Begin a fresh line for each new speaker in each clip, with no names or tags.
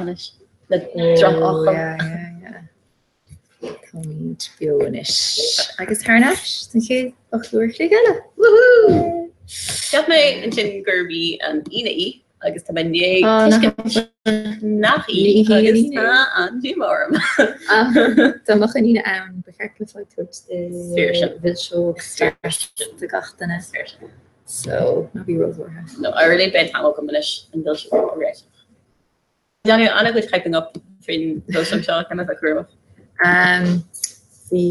anois le droch-fhocal.
Yeah, yeah, yeah. Táimid beo anois agus thar n-ais don chéad 8 uair chloig eile.
Woohoo! Cheap mé ansin gurb í an Aoine í agus tá mé i ndiaidh tuiscint nach í agus tá an-díomá orm.
Dá mbeadh an Aoine ann, ba cheart le fáil tabhairt de mhilseog do gach duine. So, ná bí róbhuartha.
No, I really beidh an t-am agam anois an mhilseog a réiteach. Déanadh an-chuid hyping up faoin mhilseog seo, caithfidh mé a bheith cúramach.
Bhí,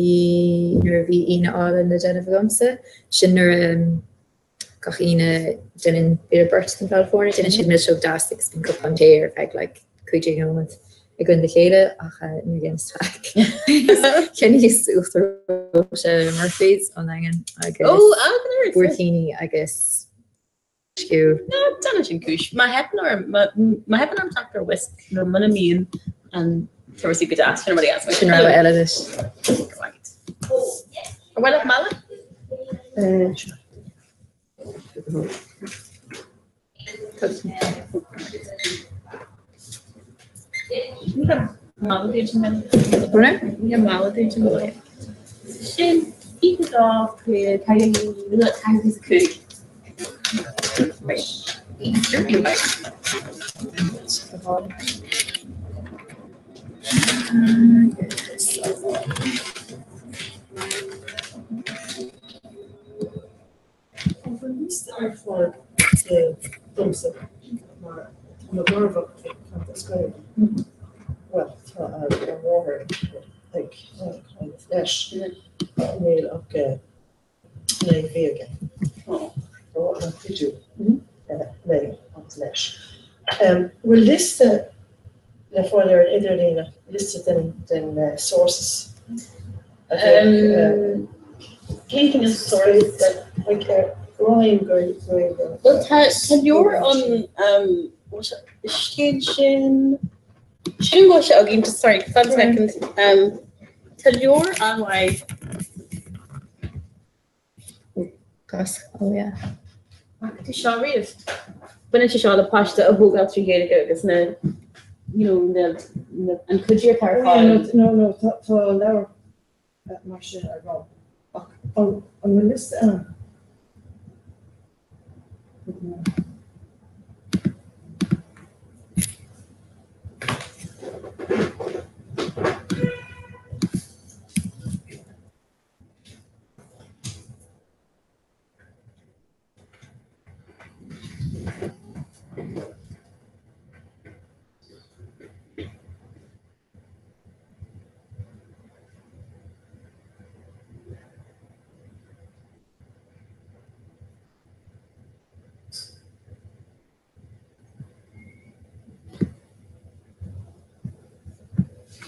nuair a bhí Aoine álainn le déanamh agamsa, sin nuair a, gach Aoine déanann b'fhéidir beirt den bhall foirne, déanann siad milseog deas agus bíonn cupán tae ar feadh like 15 nóiméad againn le chéile ach níor dheineas faic. Cheannaíos uachtar reoite Murphy's ón nDaingean agus buaircíní agus sciú.
Ná déanann sin cúis. Má theipeann orm, má theipeann orm teacht ar whisk nó muna mbíonn an cúrsaí go deas, sin rud a dhéanfas
mé. Sin rogha eile duit.
Go maith. Ar mhaith leat mála? Mála duit sin. Ní mála duit sin. Sin 22 5 4 5.
An bhfuil liosta ar fáil domsa mar tá mo gharmhac ag caint as Gaeilge? Bhuel, tá a mháthair ag caint leis. Níl ach 9 mhí aige. Tá an cuidiú léi agus leis. Bhfuil liosta le fáil ar an idirlíon, liosta den sources a bheadh
Cén cineál source?
Like Roinn Gaeilge.
Bhuel tá leabhar ann sin sin sin go bhfuil sé againn just sorry one second tá leabhar an-mhaith
Gas, oh yeah.
Bhfaca tú seo riamh? Baineann sé seo le páiste a thógáil trí Ghaeilge agus na, you know, na, na, an cuidiú atá ar fáil.
No, no, tá, tá leabhar mar sin agam ach an, an bhfuil liosta ann?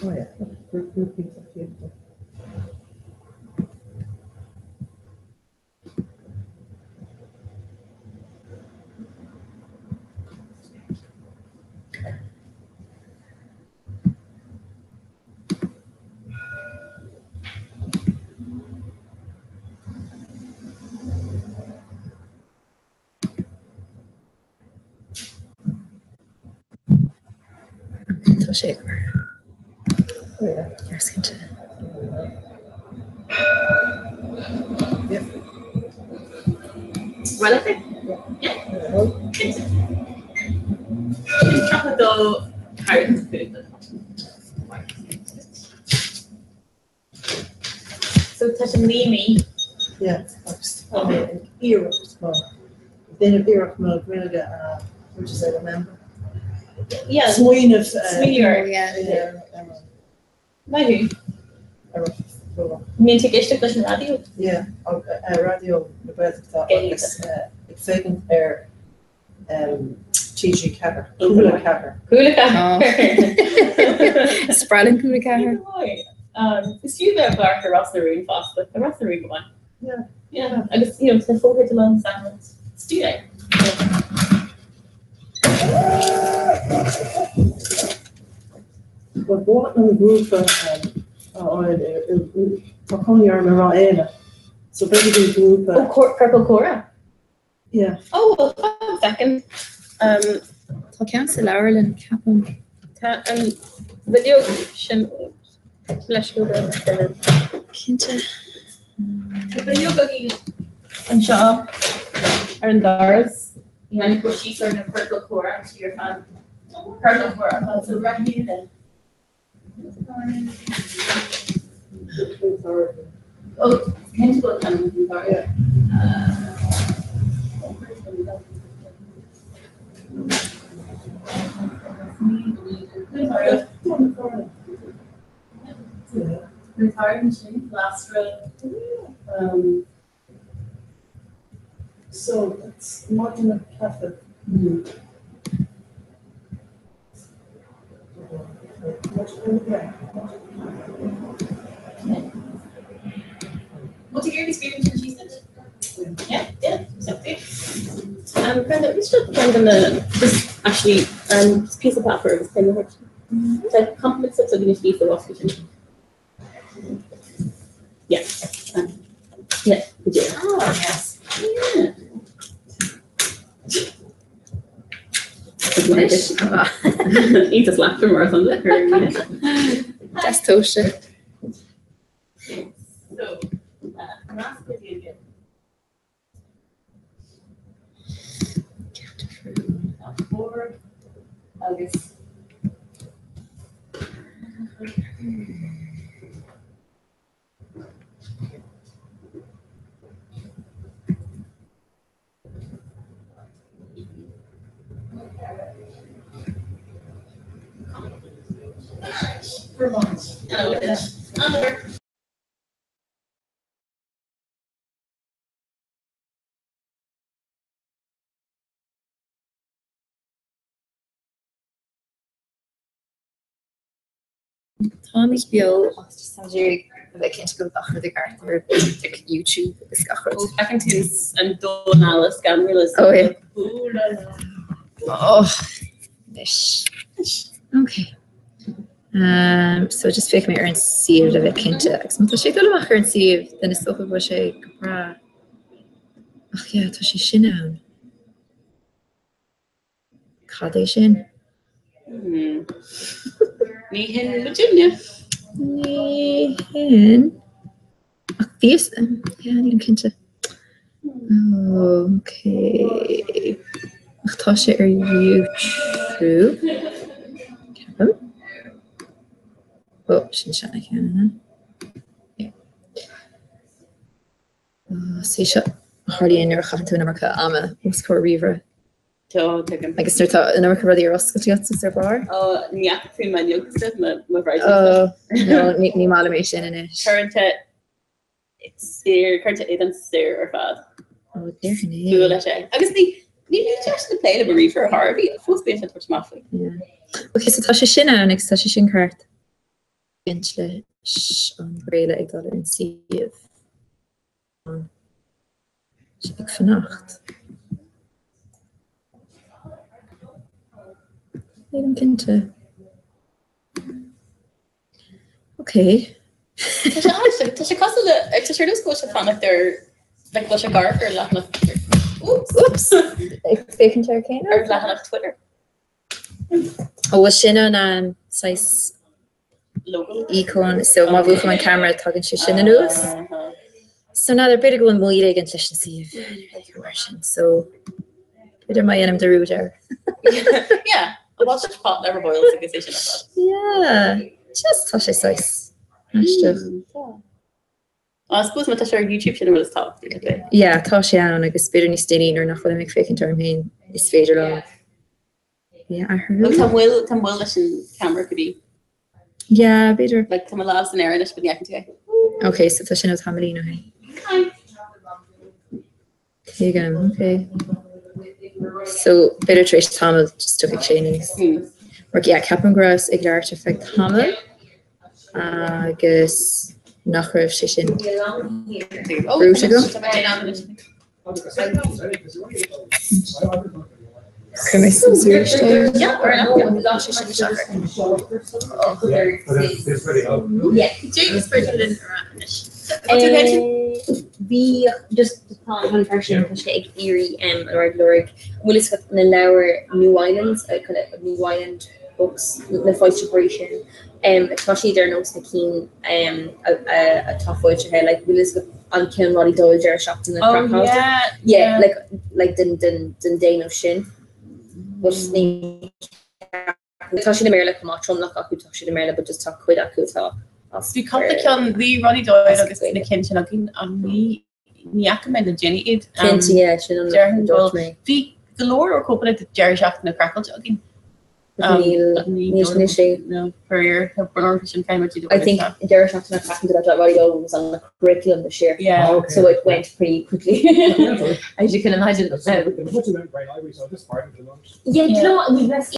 Oh yeah, grúpaí tacaíochta.
Tá sé ag obair. Yes, cinnte.
Well, I think. Yeah. Cinnte. 32 ceathair So tá sé 9 mí.
Yeah, agus tá mé ag iarracht mo déanamh iarracht mo Ghaeilge a which is I remember.
Yeah.
Smaoineamh
Smaoineamh air.
Yeah.
Maith thú.
ar
Mbíonn tú ag éisteacht leis an raidió?
Yeah, Raidió na Gaeltachta agus ag féachaint ar TG4, Cúla 4.
Cúla 4.
Is breá linn Cúla 4.
Is fiú bheith ag amharc ar Ros na Rún fosta. Tá Ros na Rún go maith.
Yeah.
Yeah. Agus you know, tá fotheidil ann san Is fiú é.
Ba mhaith liom grúpa a fháil tá cónaí orm i Ráth Éanna, so b'fhéidir go grúpa.
Ó Ciorcal Comhrá?
Yeah.
Oh, well, one second.
Tá ceann sa leabharlann, ceapaim.
Tá an bhileog sin leis go
Cinnte.
Tá bileog againn anseo ar an doras. Dhéanfaidh cur síos ar na ciorcail chomhrá ar fad. Ciorcal comhrá so breathnaíonn Ó, cinnte go bhfuil ceann an doras.
So it's maidin na caife.
What do you experience in Jesus? Yeah, yeah, exactly. Brenda, we should kind of just actually just piece of paper agus pen a thabhairt. Compliments of the the Washington. Yeah. Yeah, we do.
Oh, yes.
Yeah. Iontach laughter mar an
Deas tomhaiste.
So, last video again. Agus
Vermont.
Oh,
Táimid beo ach just táimid ag iarraidh a bheith cinnte go bhfuil gach rud i gceart ar like YouTube agus gach rud.
Feiceann tú an domhan eile scanrúil.
Oh yeah. Oh, anois. Okay. Um, so just féach mé ar an suíomh le bheith cinnte agus má tá sé ag dul amach ar an suíomh then is dócha go bhfuil sé go breá. Ach yeah, tá sé sin ann. Cad é sin?
Ní hin muidinne.
Ní hin. Ach bhíos yeah, nílim cinnte. Okay. Ach tá sé ar YouTube. Ceapaim. Oh, sin seana cheann. Yeah. Is é seo a tharlaíonn nuair a chaitheann tú an iomarca ama os comhair ríomhaire.
Tá, tuigim.
Agus nuair atá an iomarca rudaí ar oscailt agat is ar barr.
Ó, ní fhaca tú m'fhuinneog mo mo
Oh, no, ní ní maith liom é sin anois.
Cuireann sé saor, cuireann sé éadan saor ar fad.
Ó, déarfainn é.
Fuath leis é. Agus ní ní ní deis na plé le mo ríomhaire thar a bhí, fós bíonn sé ag tabhairt amach faoi.
Yeah. Ok, so tá sé sin ann agus tá sé sin ceart. Baint leis an gcraoladh ag dul ar an suíomh. Tá sé ag fanacht. Nílim cinnte. Ok.
Tá sé an- tá sé cosúil le tá sé ar nós go bhfuil sé fanacht ar like go bhfuil sé gar ar leathanach Twitter. Oops!
Oops! Ag féachaint ar cén
Ar leathanach Twitter.
Ó bhuel sin an saghas
Logo.
íocón so má mhúchaim an ceamara tagann sé sin anuas. So n'fheadar b'fhéidir go bhfuil moill éigin leis an suíomh mar sin so b'fhéidir má dhéanaim dearúd air.
Yeah, a Welsh pot never boils agus é sin ar fad.
Yeah, just tá sé saghas aisteach.
I suppose má tá sé ar YouTube sin an rud is tábhachtaí, okay.
Yeah, tá sé ann agus b'fhéidir níos déanaí nuair nach bhfuilim ag féachaint orm féin is féidir liom é a athrú.
Nó tá moill, tá moill leis an ceamara cibé.
Yeah, b'fhéidir.
Like tá mo lámh san aer anois but ní fheiceann tú é.
Ok, so tá sin ó tamaillín ó shin. Tuigim, ok. So b'fhéidir tar éis tamaill just tiocfaidh sé aníos. Mar yeah, ceapaim go rabhas ag labhairt ar feadh tamaill agus nach raibh sé sin brúite agam. Chuir mé suas arís é.
Bhí just tá an freisin tá sé ag iarraidh an ard lorg bhfuil fhios agat na leabhair New Islands kind of New Island
Books, na foilsitheoirí sin, tá siad ar nós na cinn atá foilsithe, like bhfuil fhios agat an ceann Roddy Doyle deireadh seachtaine
Oh
craiceáilte?
yeah,
Yeah,
yeah.
like like den den den déanamh sin. But ní tá siad i mBéarla chomh maith, tromlach acu tá siad i mBéarla but just tá cuid acu atá as
Bhí cúpla ceann, bhí Roddy Doyle agus na cinn sin againn ach ní ní fhaca mé le déanaí iad.
Cinnte, yeah, sin an
Déarfainn
dúirt
go bhfuil
mé.
bhí go leor leor cóipeanna de deireadh seachtaine craiceáilte againn.
Níl níl sin is é.
No, faraor, tá brón orm sin caithfidh muid iad a
I
bhaint
think
isteach.
deireadh seachtaine craiceáilte that Roddy Doyle was on the curriculum this year.
Yeah.
Oh, okay.
So it went pretty quickly.
Yeah,
As you can imagine.
That's what's about Brain Ivory, so I'll just fire them to lunch.
Yeah, do you know what? We've left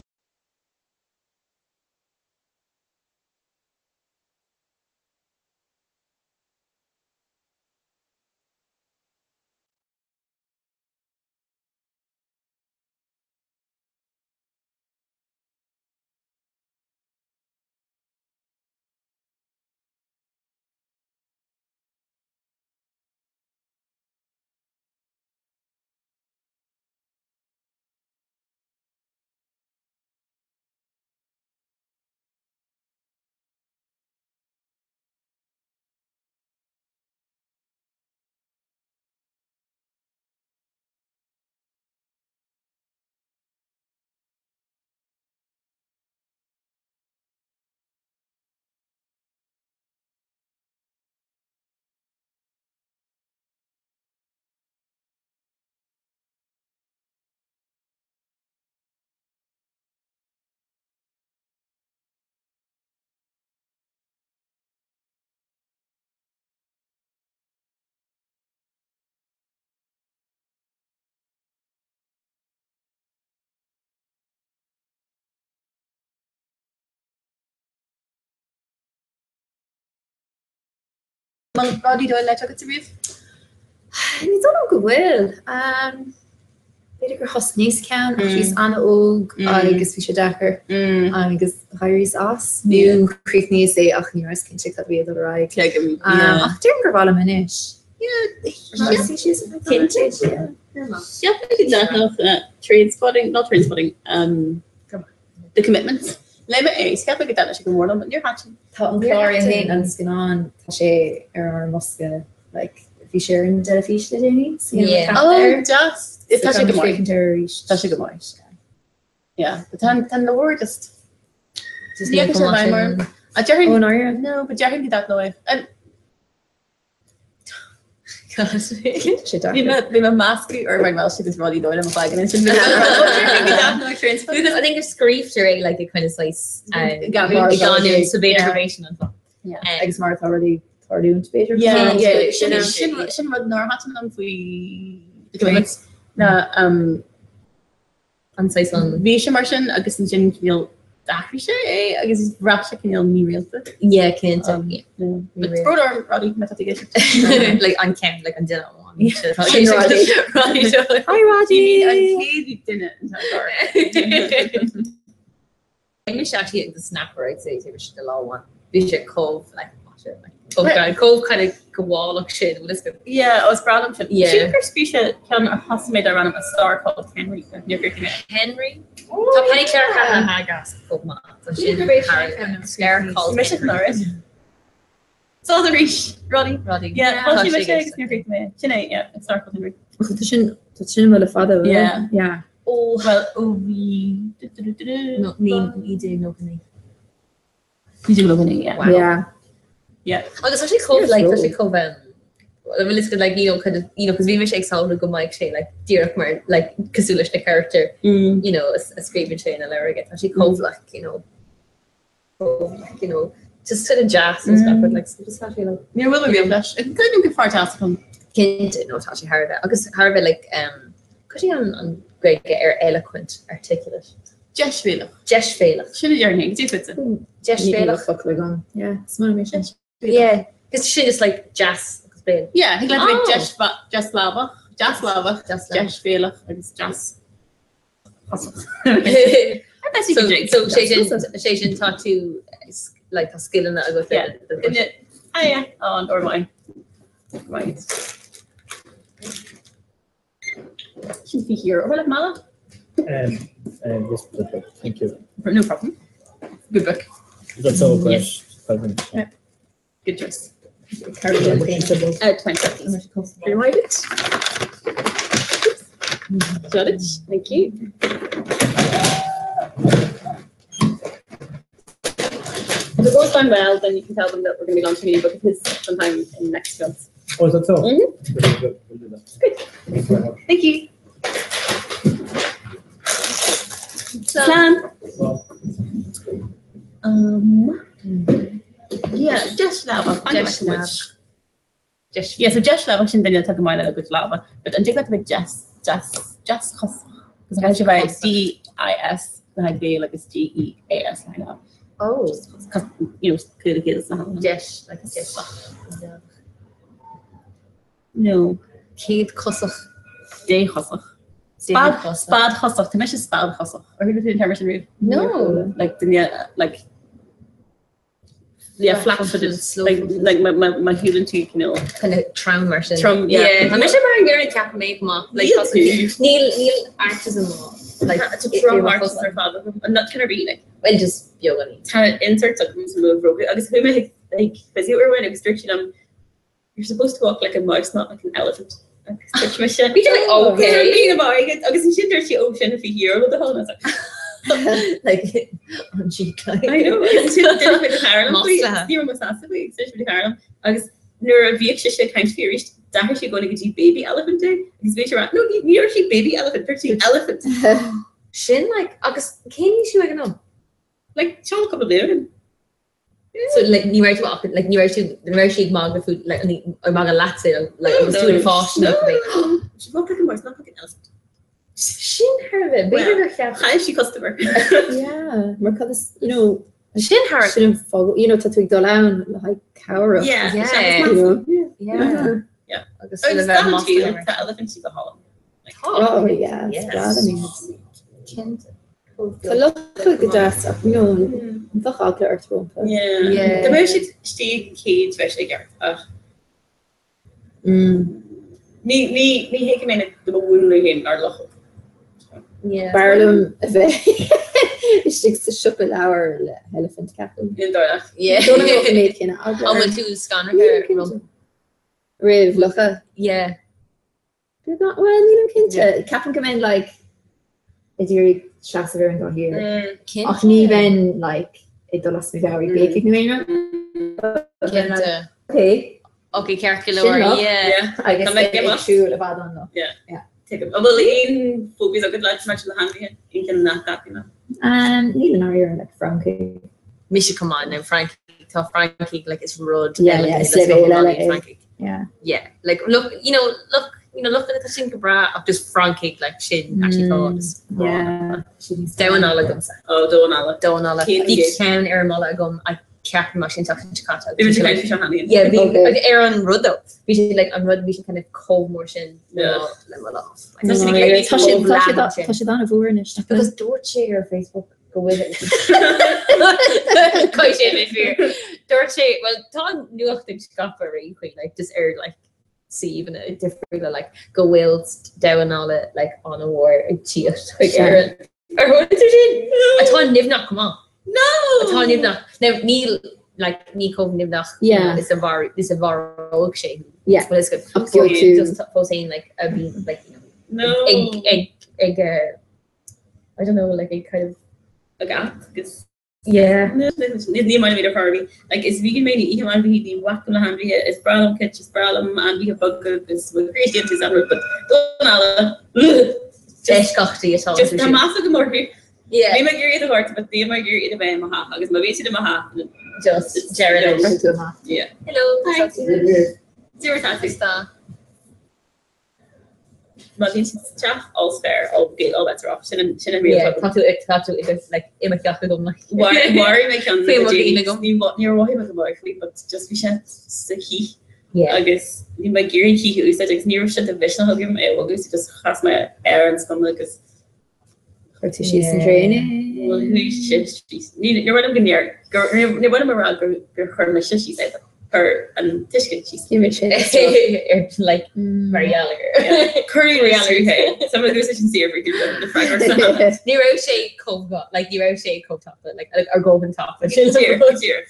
Bhfuil Roddy Doyle léite agat riamh?
Ní dóigh liom go bhfuil. B'fhéidir gur thosnaíos ceann ach bhíos an-óg agus bhí sé deacair agus d'éiríos as nó chríochnaíos é ach ní rabhas cinnte cad a bhí ag dul ar aghaidh. Ach déarfainn gur mhaith liom anois.
Cinnte.
Cheap mé go dtaitneodh Trainspotting, not Trainspotting, The Commitments. Léigh mé é, is cheap mé go dtaitneodh sé go mór liom, but níor thaitin.
Tá an clár é féin, an scannán, tá sé ar ár mbosca, like, bhí sé ar an dteilifís le déanaí, so you know,
Yeah.
ceacht
Oh,
air.
deas.
So
Tá sé go maith.
féachaint air arís.
Tá sé go maith. Yeah, but tá an leabhar just
Just
Ní
níl
fhaca sé
go maith
bhfeidhm orm.
sin.
A déarfainn
Ó, náire.
No, but déarfainn go dtaitneodh. An
Sé
Bhí mé bhí mé measctha Irvine Welsh agus Roddy Doyle i mo chloigeann ansin.
I think if scríobhtar é like a kind of saghas
Gabby.
ganu so b'fhéidir gurb é sin an fáth.
Yeah.
Agus mar atá rudaí tarlúint b'fhéidir.
Yeah, yeah,
Sin
sin sin sin rud nár thaitin liom faoi The Commitments ná um,
An saghas an.
Bhí sé mar sin agus ansin cineál d'athraigh sé é agus bhraith sé cineál mírialta.
Yeah, cinnte.
But bród orm, Roddy, má tá tú ag éisteacht.
Like an ceann, like an duine amháin.
Sin Roddy.
Roddy.
Hi Roddy!
An chéad duine anseo.
Mise actually the snapper I'd say bhí sé de lá amháin. Bhí sé chomh like chomh chomh kind of gabhálach sin bhfuil fhios agat.
Yeah, ó is breá liom sin.
Yeah.
Sílim gur scríobh sé ceann a thosaigh mé darb ainm A Star Called Henry níor chríochnaigh mé.
Henry? Tá Penny Clare Callahan chomh maith. Tá sin thar Star Called
Mise san áireamh. Sod arís, Roddy.
Roddy.
Yeah,
Tá
thosaigh
sé
mise agus níor chríochnaigh mé. Sin é, yeah, A Star Called Henry.
Tá sin tá sin bhfuil le fada bhfuil?
Yeah.
Yeah.
Ó, well, ó bhí
No, ní ní déag nó ní.
Ní déag nó yeah.
Wow.
Yeah.
Yeah.
Agus tá sé chomh like tá sé chomh um, well, it's good, like you know kind of you know cos bhí mise ag samhlú go mbeadh sé like díreach mar like cosúil leis na character
Mm.
you know a a scríobhann sé ina leabhar aige tá sé chomh like you know chomh like you know just sort of deas and stuff but like so just tá sé like
Níor bhuail mé riamh leis. Cuimhin gur fear deas chun.
Cinnte no tá sé thar a bheith agus thar a bheith like um cad é an an Gaeilge ar eloquent articulate
Deisbhéalach.
Deisbhéalach.
Sin a déarfainn, cad é fútsa?
Deisbhéalach.
Focal agam. Yeah, is maith liom é sin.
Yeah, cos sin just like deas agus béal.
Yeah, thig leat a bheith
Oh.
deislámhach, deaslámhach, deisbhéalach agus deas.
So so sé sin sé sin tá tú like tá scileanna agat
Yeah. Duine ah yeah, oh, an dóir mhaith. Right. Should be here. Or like Mala?
Um, um, yes, but- but thank you.
No problem. Good book.
Is that so great?
Yeah. Good choice.
Uh, 20.
Rewind it. Got it. Thank you. If it goes down well, then you can tell them that we're going to be launching a new book of his sometime in the next month.
Oh, is that so?
Mhm.
Very good. We'll do that.
Good.
Thanks very much.
Thank you. Slán.
Well,
Um, yeah, deis lámha.
Deis lámha. Deis.
Yeah, so deis lámha sin duine atá go maith lena gcuid lámha, but an dtig leat a bheith deas, deas, deas chosach. Because caithfidh sé bheith D I S le haghaidh béal agus D E A S le haghaidh lámh.
Oh.
Cos, you know, cúl a chéile sna hAlban.
Deis, like deis.
No.
Céad cosach.
Déchosach. Spad, spad chosach, tá mise spad chosach. Ar chuala tú an téarma sin riamh?
No.
Like duine, like yeah, flat-footed, like, like má, má, má shiúlann tú cineál.
Kind of trom mar sin.
Trom, yeah.
Yeah. Tá mise mar an gcéanna ceapaim mé chomh maith. Like,
Níl tú.
Níl, níl artist like,
Tá trom artist ar fad agam. I'm not kind of like,
Well, just beagáinín.
Tá insert agam sa mo bhróga agus chuaigh mé chuig like physio uair amháin agus dúirt sí liom You're supposed to walk like a mouse, not like an elephant. Agus dúirt mise,
Bhí tú like, okay.
Bhí na barraigh agus ansin dúirt sí ó sin a bhí thiar le do thoil.
Like an cheek like.
I know ansin dúirt mé do chara liom faoi,
Maslaithe.
ní raibh mé sásta faoi, agus dúirt mé do chara liom agus nuair a bhíodh sise ag caint faoi arís d'athraigh sí i gcónaí go dtí baby elephant é agus bhí sé ag rá no ní ní dúirt sí baby elephant, dúirt sí elephant.
Sin like agus cén aois thú ag an am?
Like seo cúpla bliain ó shin.
So like ní raibh tú ach like ní raibh tú ní raibh sí ag magadh fút like ní ag magadh leatsa like agus tú i do pháiste nó cibé.
She walked like a mouse, not like an elephant.
Sin thar a bheith b'fhéidir gur cheap.
Chaill sí customer.
Yeah, mar cad is, you know,
Sin thar
sin an fáth, you know, tá tú ag dul ann le haghaidh cabhrach.
Yeah,
Yeah.
You know?
Yeah.
Yeah.
Agus
Agus
le bheith
tá
maslaithe.
tá elephant sí go hálainn.
Oh yeah,
Yes.
it's breá liom iad.
Cinnte.
Tá lucha go deas ach you know, bheadh eagla ort rompu.
Yeah.
Yeah.
Dá mbeadh siad istigh céad bheadh sé i gceart ach
Mm.
ní ní ní thuigim mé do mo mhúnlú féin ar luchóg.
Yeah.
B'fhearr liom a bheith istigh sa siopa leabhar le heilifint ceapaim.
Ní dóigh leat.
Yeah.
Don't know an méid céanna eagla
An bhfuil
orm.
tú scanraithe rompu?
Roimh lucha.
Yeah.
Beagán, bhuel, nílim cinnte. Ceapaim go mbeinn like ag iarraidh seasamh ar an dá thaobh.
Cinnte.
Ach ní bheinn like ag dul as mo mheabhair ag béicigh nó aon rud.
Cinnte.
Okay.
Ok, ceart go leor.
Sin luch.
Yeah.
Yeah.
Agus
Tá mé ag
ag
imeacht.
siúl i bhfad ón luch.
Yeah.
Yeah.
Tuigim. An bhfuil aon phobias agat lads maidir le hainmhithe? Aon cheann nach dtaitníonn leat?
Um, níl i ndáiríre like francaigh.
Mise come on now, francaigh. Tá francaigh like is rud
Yeah,
eile
yeah,
é,
is
let's go
leibhéal
on
eile é.
francaigh.
Yeah.
Yeah, like look, you know, look, you know, look tá sin go breá ach just francaigh like sin actually tá just
Yeah.
Damhán alla agamsa.
Oh, damhán alla.
Damhán alla.
Cén
Bhí
chéad?
ceann ar an mballa agam a ceapaim mar sin seachtain seo caite.
Bhí muid ag caint faoi seo cheana.
Yeah, bhí
Okay.
ar an rud though. Bhí sé like an rud bhí sé kind of chomh mór sin le
Yeah.
mo le mo lámh. Like,
Tá sé ag
Tá sé
chomh
tá sé
leathan sin.
tá sé an-mhór anois.
Because dúirt sé ar Facebook go bhfuil Caithfidh sé bheith fíor. Dúirt sé, well tá an nuacht ag scaipeadh ar aon chaoi, like just ar like suíomhanna difriúla like go bhfuil damhán alla like an-mhór ag tíocht chuig Éirinn. Ar chuala tú sin? Atá nimhneach go maith.
No!
Atá nimhneach. Now níl like ní chomh nimhneach
Yeah.
is a mhar is a mharódh sé.
Yeah.
Well, it's good.
Ach go tú.
Just fós féin like a bhí like you know
No.
ag ag ag uh, I don't know like ag kind of
Ag at agus
yeah.
Ní maith liom iad ar chor ar bith. Like is vegan mé ní ithim ainmhithe, ní bhacaim le hainmhithe, is breá liom cait, is breá liom ainmhithe beaga agus mo chroí istigh iontu is that but damhán alla.
Eisceachtaí atá
Just
iontu
tá
siúd.
meas agam orthu.
Yeah.
Níl mé ag iarraidh iad a ghortú but níl mé ag iarraidh iad a bheith i mo theach agus má bhíonn siad i mo theach
Just deireadh leis.
Tú amach.
Yeah.
Hello.
Hi. Zero taxi.
Tá.
Má bhíonn siad sa teach, all's fair, all good, all bets are off. Sin an sin an riail
Yeah,
agam.
tá tú ag tá tú ag like i mo theach agam like.
Mharaigh mé ceann
Faoi
le
mo
déanaí,
dhaoine agam.
ní mho- níor mhothaigh mé go maith faoi, but just bhí sé sa chith
Yeah.
agus ní mé ag iarraidh cith a úsáid agus ní raibh sé de mhisneach agam é a bhogadh, so just chas mé ar an scamall agus
Chuir tú síos an
Yeah.
draein é.
bhuel chuaigh sé síos. Ní níor mhaith liom go ndéar gur níor mhaith liom a rá gur gur chuir mise síos é. Chuir an tuiscint síos.
D'imir sé
Ar like mar gheall air.
Cuireadh é. Some of those sin saor faoi na freagra.
Ní raibh sé chomh like ní raibh sé chomh tapa like ar dhóthain tapa.
Sin tír.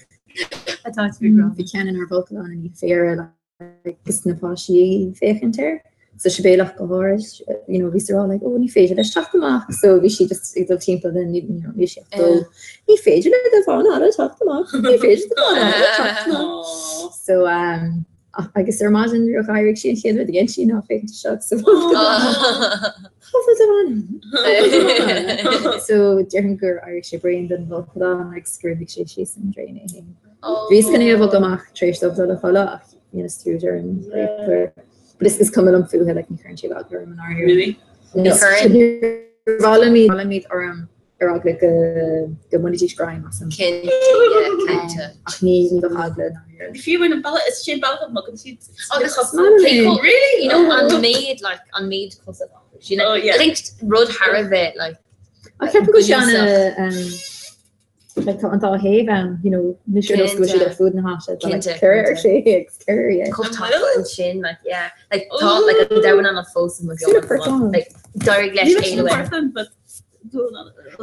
Atá tú ag rá.
Bhí ceann inár bhfolcadán in Féara agus na páistí ag féachaint air. So Sibéal ach go háirid, you know, bhí sí ag rá like, oh, ní féidir leis teacht amach. So bhí sí just ag dul timpeall then, you know, níl sí ach dul, ní féidir le do bhán eile teacht amach, ní féidir do bhán eile teacht amach. So um, agus ar maidin nuair a d'éirigh sí an chéad rud a dhein sí ná féachaint isteach sa bhfolcadán. Cá bhfuil do bhán eile? So déarfainn gur éirigh sé bréan den bhfolcadán agus gur imigh sé síos an draein é féin. Bhíos chun é a bhogadh amach tar éis dóibh dul a chodladh ach dheineas dearúd ar an réiteoir. But is cuma liom fúthu, like, ní chuireann siad eagla orm i ndáiríre.
Really?
No.
Ní chuireann?
Níor mhaith liom iad, mhaith liom iad orm ar eagla go go mbainfidís greim asam.
Cinnte, yeah, cinnte.
Ach ní ní bheadh eagla i ndáiríre.
Fiú in an bealach, is sin bealach a mbogann siad.
Agus
Is maith liom é.
Really? You know, an méid, like, an méid cosa atá acu. Sin,
Oh, yeah.
I think rud thar a bheith, like,
Ach ceapaim go bhfuil sé ana, Like tá an dá thaobh ann, you know, ní sé go bhfuil siad ar fud na háite, tá like
Cinnte,
ceithre ar
cinnte.
sé agus ceithre yeah.
Chomh tapa ansin, like, yeah. Like, tá, like, an damhán alla fós i mo
Súil
gheola.
portán.
Like, d'éirigh leis
Ní
éalú.
portán, but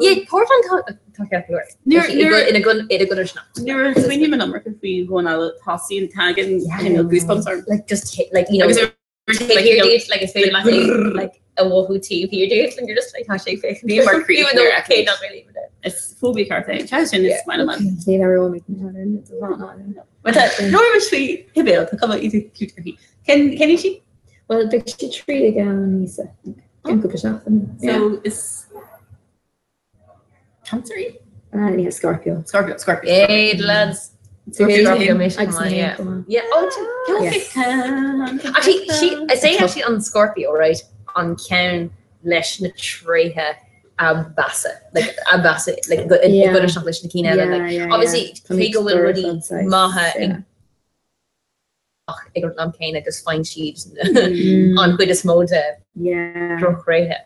Yeah, portán tá tá ceart go leor.
Nuair- nuair-
Ina gun ina gun ar
Nuair a smaoiním an iomarca faoi dhamhán alla tosaíonn tagann cineál goosebumps orm.
Like, just hit, like, you know,
Agus ar
taobh thiar díot, like, is féidir leat é, like, a mhothú taobh thiar díot, and you're just like, tá sé féachaint.
Ní mar croí
Even though
nuair a
cé nach really even there.
Is phobia ceart é. Tá sin is maith liom an.
Ní raibh mé ag an damhán alla.
But tá labhraímis faoi Shibéal, tá cuma iontach cute uirthi. Cén cén aois í?
Well, beidh sí 3 i gceann míosa. Ceann cúpla seachtain.
So is Cancer í?
Ah, ní hea, Scorpio.
Scorpio, Scorpio.
Hey, lads.
Scorpio
Scorpio mise
Agus
chomh maith,
mé
yeah.
chomh maith.
Yeah, oh,
Yes.
Actually, she, I say actually an Scorpio, right? An ceann leis na tréithe ab mheasa, like ab mheasa, like go i
Yeah.
gcodarsnacht leis na cinn eile, like
Yeah, yeah,
obviously
yeah. Tá
cé
mé
go bhfuil
dorcha
rudaí
an saghas,
maithe
yeah.
ag ach ag an am céanna just faigheann siad
Mm,
an chuid is mó de
yeah.
drochthréithe.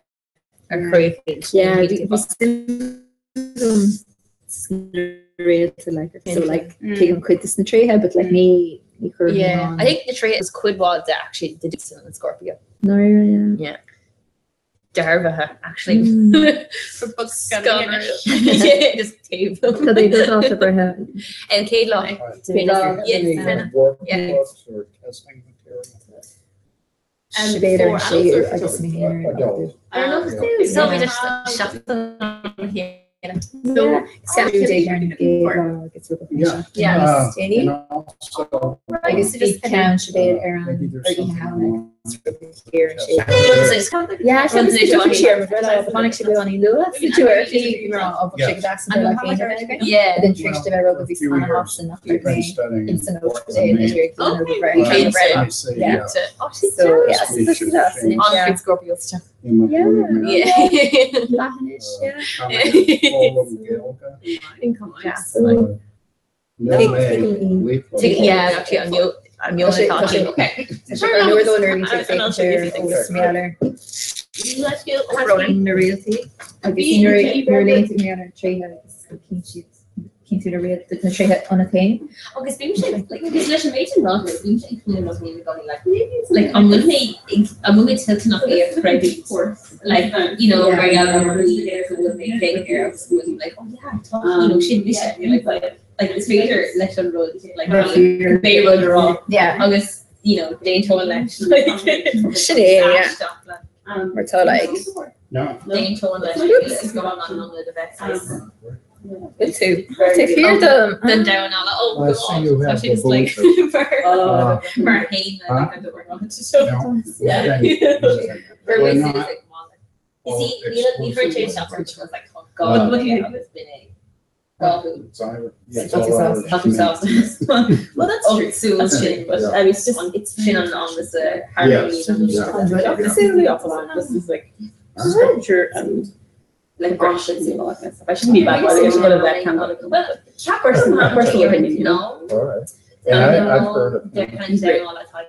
Ar chraobh
Yeah, bhí suim agam sna réalta like so like tuigim cuid de na tréithe but like ní ní chuirim
Yeah,
an
I think na tréithe is cuid mhaith de actually de sin an Scorpio.
Náire, yeah.
Yeah. Dearbhaithe actually.
Scanrúil.
Yeah, just taobh.
Tá é do dáta breithe.
An chéad lá.
Lá.
Yeah.
Work
Yeah.
books or testing material.
Sibéal ar an
for
séú
adults or
agus mé féin ar an
Adult.
I don't know.
Yeah.
So we just seachtain
So, Ceathrú ar an gcéad lá agus rud
Yeah.
Yeah.
Déanaí
And also,
agus bhí ceann Sibéal ar an
maybe there's
ar oíche
something
Shamhna
on
ar an séú. Yeah,
Runs into one.
Tháinig sé beagán luath sa tuair mar á sé go deas an le
Yeah.
Den tríiste bheith rud a bhí
Few
san
years.
san nach
I've been
mé
studying.
in san
Portland, Maine.
Okay.
But I say,
Yeah.
yeah,
So yeah, so
We should
that's
change.
On
yeah.
faoi Scorpios.
in the
Yeah.
Yeah.
Leathanis, yeah.
Income.
Yeah.
No
Take-
May,
take an
leaf
Take-
blower.
Yeah, actually an an
Tá sé- tá sé-
Okay.
Tá sé ar nuair dó nuair a bhí sé féachaint ar eolas
Let's go.
na réaltaí agus nuair a léann tú mé ar tréithe agus cinn siad cinn tú na réalta na tréithe ionat féin.
Agus bím sé like agus leis an méid sin rá bím sé ag cúnamh mas mé gá like like an bhfuil mé an bhfuil mé toilteanach é a chreidiúint like you know
Yeah.
mar gheall ar rudaí go bhfuil mé ag féachaint air agus go bhfuil like oh yeah tá you know sin mise and you're like like is féidir leis an rud like bé rud a rá
Yeah.
agus you know déantóin leis like
Sin é, yeah.
aisteach, like,
Mar tá like
No.
déantóin leis is go an an de bheith
Bhfuil tú Tá fíor dom.
den damhán alla oh
I see you
God
have
tá sé
the
just like
boots.
mar mar hain
Huh?
like I don't want to show
No.
Yeah.
We're not
You
all
see, ní chuir sé
exclusively.
isteach which was like, oh God,
Uh,
what you have been a God,
It's Irish. Yeah, it's
That's
all
yourself.
Irish to me.
Well, that's
Oh,
true.
súil
That's
sin,
true. But
Yeah.
I mean, it's just
it's sin an an is a harmony
Yes.
and
Yeah.
This is the opposite. This is like scripture and
like
brushes and all that kind of stuff. I shouldn't be bad. I should go to that kind of.
Well,
Cat person, personal opinion, you know.
No,
All right. And I've heard of
they're
him.
kind of down all that time.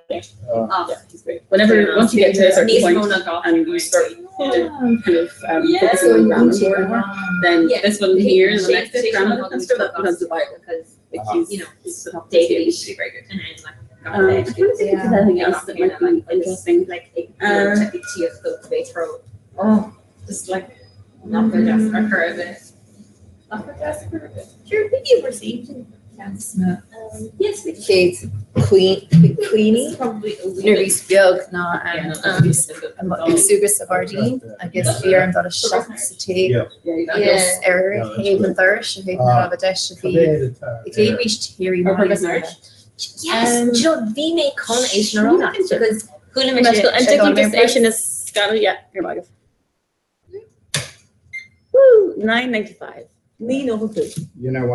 Uh,
Yeah, he's great. Whenever once you get to a certain
Níos
point
mó ná gach
and you start Kind of
Yeah.
focusing on grammar more and more. Then
Yeah.
this one here is the next
Shake-
grammar
shake
that's becomes the Bible.
Because,
Like
Uh-huh.
he's,
you know,
he's the top
daily.
tier. Should be very good.
And then like
I'm trying to think if there's anything else that might be interesting.
Like
Oh, just like not the desk or her of it.
Not for desk, for it.
Sure, maybe you received.
Yes.
Yes, we
Chéad Queenie
probably a wee
nuair
bit.
bhí beag ná
Yeah.
ag súgradh sa ghairdín agus bhí orm dul isteach sa tigh
Yeah.
Yeah,
agus ar
Yeah, that's
thaobh an
good.
dorais a bhí raibh deis a bhí ag léimís Harry
Or Purpose
Molly's.
Nurse.
Yes, do you know, bhí mé chun é sin a rá because chuala mé
Medical
sé-
and
sé
did
gan
just
mé
é sin is
Scanner, yeah, here we go. Woo, 9.95. Ní nó tú.
You know,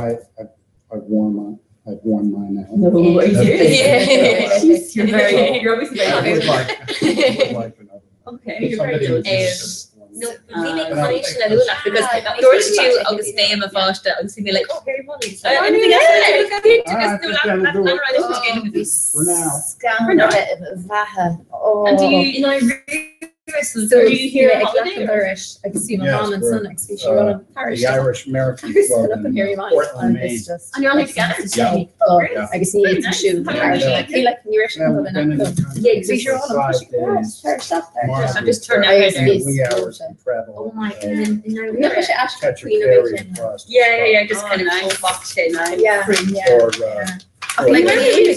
I've worn mine, I've worn mine out.
No, are you serious?
Yeah.
Jeez, you're very, you're obviously
I
very
would
happy.
like, I would like another one.
Okay, you're very
Somebody would
judgy.
use it for me.
No, bhí mé
Um,
chun é sin a lua because dúirt tú agus mé i mo pháiste agus bhí mé like, oh, Harry Molly's.
Anything else?
Ah, I think that'll do it. For now.
Scanradh bheatha.
And do you,
You know, I really
So
do you hear
ag
holiday
leath
or-
dorais agus bhí my
Yes,
mom and
we're,
son agus bhí sé run an
The Irish American
Agus
Club
up in Harry
in
Molly's
Portland, Maine.
agus just
And you're all together?
Yeah.
Oh,
Yeah.
agus ní
Very
an
nice.
siú
How
long did
Bhí like ní
Yeah, we've been in the country
Yeah,
bhí sé
for
on
5 days. Tomorrow
I'm just turning
we
out
travel
there.
Wee hours of travel.
Oh my
so
goodness.
Ní sé as
Catch a ferry across. to
Yeah, yeah, yeah, just
Oh,
kind of
nice.
box in.
Nice.
Yeah, yeah.
Or,
Okay, like,
or-
really,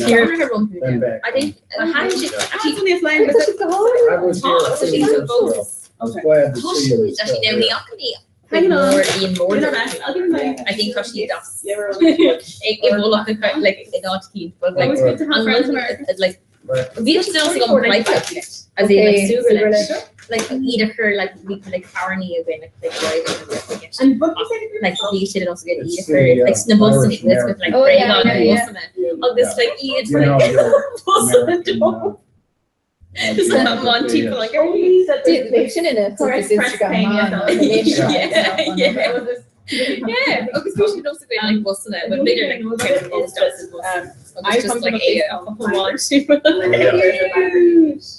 Then back.
I think how did you
Yeah.
actually
It's only a flying visit.
I was here a
So
few
she's
years ago. I was
Okay.
glad to see you.
Actually, now
still here.
Neocony
Hang on.
more Ian more
You're not asked. I'll give you mine.
I think she does.
Yeah, we're all-
It will look like it not keen, but like
Always good to have friends in America.
like
But
bhí still go like as in like super like either her like we like harmony again like like
And what was it?
like bhí siad also get
It's
either
the,
like sna bus
Irish
with like
Oh, yeah,
Bragan
yeah, yeah.
agus like iad
You know,
like
your
bus
American,
Just like Monty
geography
like
is-
are you
Bhí sin ina
Press, press
Instagram
pain, yeah.
Yeah, yeah. Yeah, agus bhí siad also going like bus but bigger like bus
I
just
come
like
from a place
a
of
Monty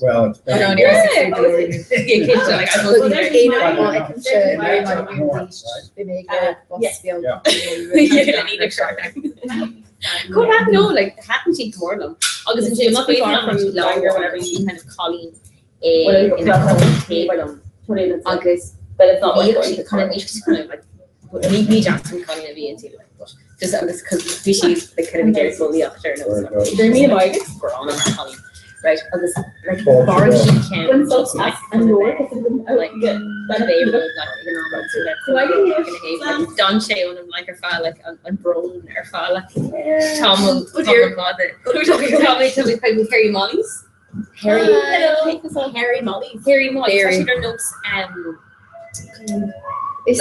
Well, it's
I
been.
don't
Yeah.
know.
Yeah, kids are like I
But
was
aon
Right.
I can share
Right.
my
Right.
Bhí mé
Yes.
Yeah.
Yeah, need a short Go back no like hadn't she more them agus
It's
sin
not too far from Bangor,
whatever you kind of Colleen
Well,
in a table agus
But it's not worth
bhí
going
she
to
kind of she kind of like ní ní Jackson Colleen a bhí inti like but just agus cos bhí sí like kind of gear fully after no
There it goes.
They're me about
Grán mar Colleen right agus like
Well,
bar
yeah.
she can
Insult us and your
like they would like you know
So I can hear
Don sé on like ar fá like an brón ar fá like Tom
Oh dear.
Tom Harry Molly's
Harry
Harry Molly's.
Harry Molly's
Harry.
Tá notes
Is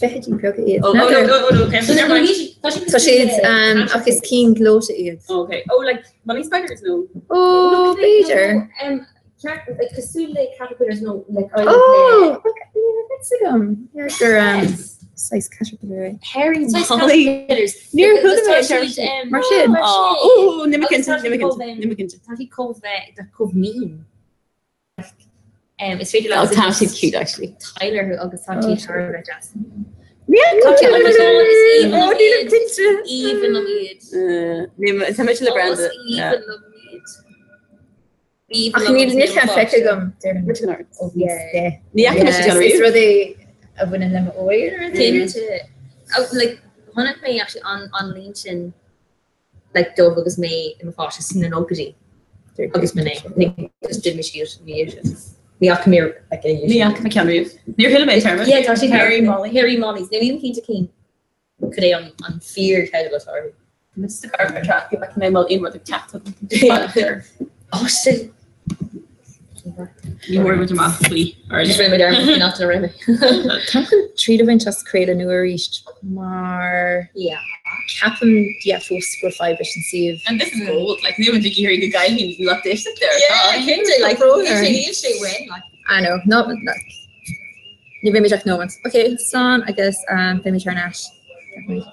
feithidí beaga iad.
Oh, oh, no, oh, no, okay. Never mind.
Tá siad ach is cinn gleoite iad.
Okay. Oh, like money spiders? No.
Ó b'fhéidir.
Like cosúil le caterpillars no like
Oh, that's agam. Gur size caterpillar é.
Harry
Molly.
caterpillars
Níor
Because
chuala mé
tá
sé
siad,
Mar sin.
mar sin.
Oh,
Agus tá
nimimicinta,
siad chomh,
nimimicinta.
Tá siad chomh bheith chomh mín. Is féidir
Oh,
le
tá siad cute actually.
Tyler who agus tá
Oh,
siad
sure.
thar a bheith deas.
Yeah,
Tá siad
oh,
is
oh,
aoibhinn
nimimicinta.
Aoibhinn liom iad.
Tá me le brand.
Is aoibhinn liom iad. Aoibhinn
Ach
liom
níl
agus
níl ceann
níl
feicthe agam.
Richard
Ó bhí
Ní
Is rud é a bhaineann le m'óir ar rud éigin?
Cinnte. Oh, like chonaic mé actually an líon sin like dubh agus mé i mo pháiste sna nóchaidí agus mé like just did mé siad bhí siad. Ní fhaca mé like ina
Ní fhaca mé ceann riamh. Níor chuala mé téarma.
Yeah, tá siad
Harry Molly.
Harry Molly's. Níl aon cinnte cén cad é an fíor teideal atá orthu.
Mr. Carver track if mé mó aon rud ag teacht.
Oh, sin.
Ní mór amach faoi.
Just rinne mé dearmad not to rinne.
Tá chun tríd a bhaint as craoladh nua arís mar
Yeah.
ceapaim yeah, fós go fadhb leis an suíomh.
And this is gold, like ní muid ag iarraidh go gcaillfidh lucht éisteachta there.
Yeah, cinnte like
Brother.
níl sé win like
I know, not like ní bheimid ach nómant. Ok, slán agus beimid thar n-ais. Definitely.